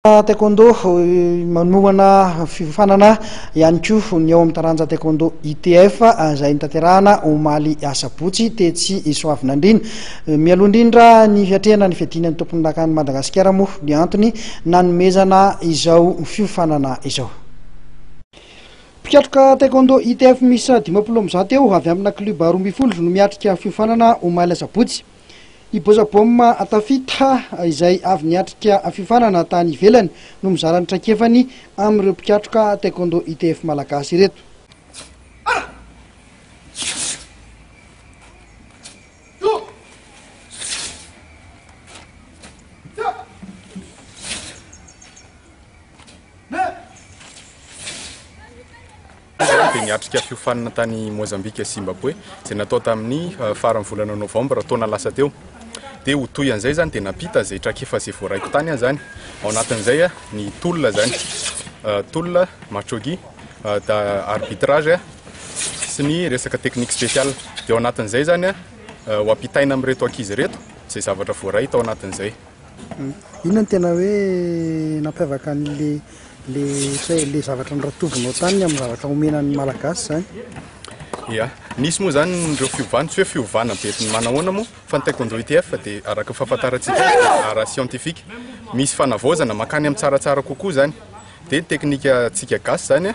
Taekwondo, Manomana fiofanana ihany koa ny ao amin'ny taranja Taekwondo ITF izay notanterahana omaly asabotsy tetsy Soavinandriana. Mialoha indrindra ny fiatrehana ny fiadiana ny tompondakan'i Madagasikara moa ny antony nanomezana izao fiofanana izao. Mpikatroka Taekwondo ITF miisa 150 eo avy amina klioba 12 no miatrika fiofanana omaly asabotsy. I Bozabom Tafita izay avy niatrika fiofanana tany ivelany no mizara ny traikefany amin'ireo mpikatroka Taekwondo ITF Malagasy ireto. Izy dia niatrika fiofanana tany Mozambika sy Zimbabwe izay natao tamin'ny faran'ny volana novambra taona lasa teo. Dia ho toy an'izay izany dia nampita izay traikefa izay voaraiko tany aho izany. Ao anatin'izay ny tolona izany, tolona, machogi, arbitrage sy ny resaka technique spéciale. Dia ao anatin'izay izany ho ampitaina amin'ireto ankizy ireto izay zavatra voaray tao anatin'izay. Inona no tena hoe nampiavaka an'le le le zavatra noratovinao tany amin'ny zavatra omena ny Malagasy izany? Ya, nisy moa izany ireo fiovana, tsy hoe fiovana be manahoana moa, fa ny taekwondo ITF dia araka ny fahafantarantsika azy dia ara scientifique. Misy fanavaozana mankany amin'ny tsaratsara kokoa izany. Dia ny teknikantsika gasy izany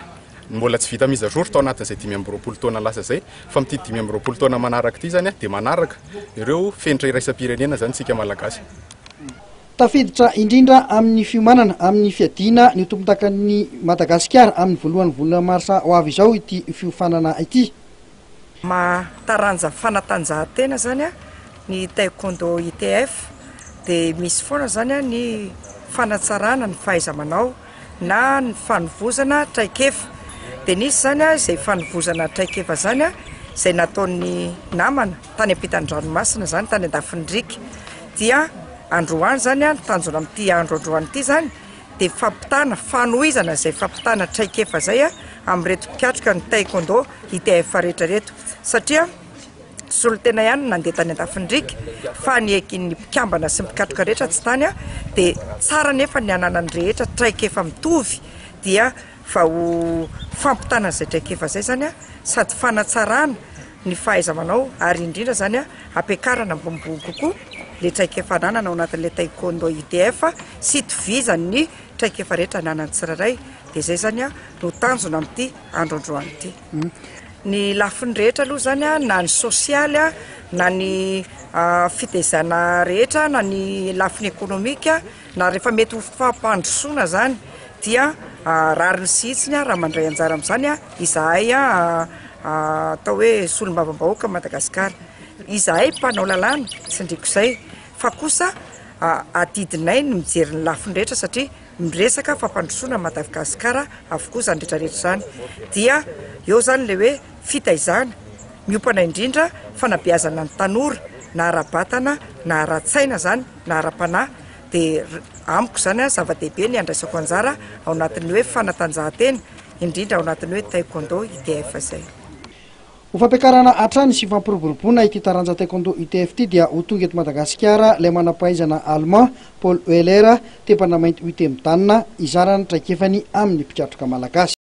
mbola tsy vita mise à jour tao anatin'izay 25 taona lasa izay, fa amin'ity 25 taona manaraka ity izany dia manaraka ireo fenitra iraisam-pirenena izany isika Malagasy. Tafiditra indrindra amin'ny fiomanana amin'ny fiadiana ny ho tompondakan'i Madagasikara amin'ny voalohan'ny volana marsa ho avy izao ity fiofanana ity. Maha taranja fanatanjahantena izany ny Taekwondo ITF dia misy foana izany ny fanatsarana ny fahaiza-manao na ny fanovozana traikefa. Dia nisy izany izay fanovozana traikefa izany izay nataon'ny namana tany ampitan-dranomasina izany, tany andafin'ny riaka. Dia androany izany, ny tanjona amin'ity andro androany ity izany dia fampitana, fanohizana izay fampitana traikefa izay amin'ireto mpikatroka ny Taekwondo ITF rehetra ireto satria solontena ihany no nandeha tany andafin'ny riaka fa ny ny mpikambana sy ny mpikatroka rehetra tsy tany dia tsara nefa ny hananan'ny rehetra traikefa mitovy dia fa ho fampitana an'izay traikefa izay izany sady fanatsarana ny fahaiza-manao ary indrindra izany ampiakarana ambonimbony kokoa ilay traikefa ananana ao anatin'ilay taekwondo ITF sy itovizan'ny traikefa rehetra ananan'ny tsirairay dia izay izany no tanjona amin'ity andro androany ity. Ny lafiny rehetra aloha izany na ny sosialy na ny fitaizana rehetra na ny lafiny ekonomika na rehefa mety ho fampandrosoana izany dia rariny sy hitsiny raha mandray anjara amin'izany izahay atao hoe solombavambahoaka Madagasikara. Izahay mpanao lalàna, tsindriako izay, fa kosa adidinay ny mijery ny lafiny rehetra satria miresaka fampandrosoana Madagasikara avokoa izany rehetra rehetra izany. Dia eo izany ilay hoe fitaizana, miompana indrindra fanabeazana ny tanora na ara-batana na ara-tsaina izany na ara-panahy. Dia amiko izany zava-dehibe ny handraisako anjara ao anatin'ny hoe fanatanjahantena, indrindra ao anatin'ny hoe taekwondo ITF izay. Ho fampiakarana hatrany sy fampiroboroboana ity taranja taekwondo UTF ity dia ho tonga eto Madagasikara ilay manam-pahaizana Allemand, Paul Oehler, tepana mainty UT Midanona, hizara ny traikefany amin'ny mpikatroka malagasy.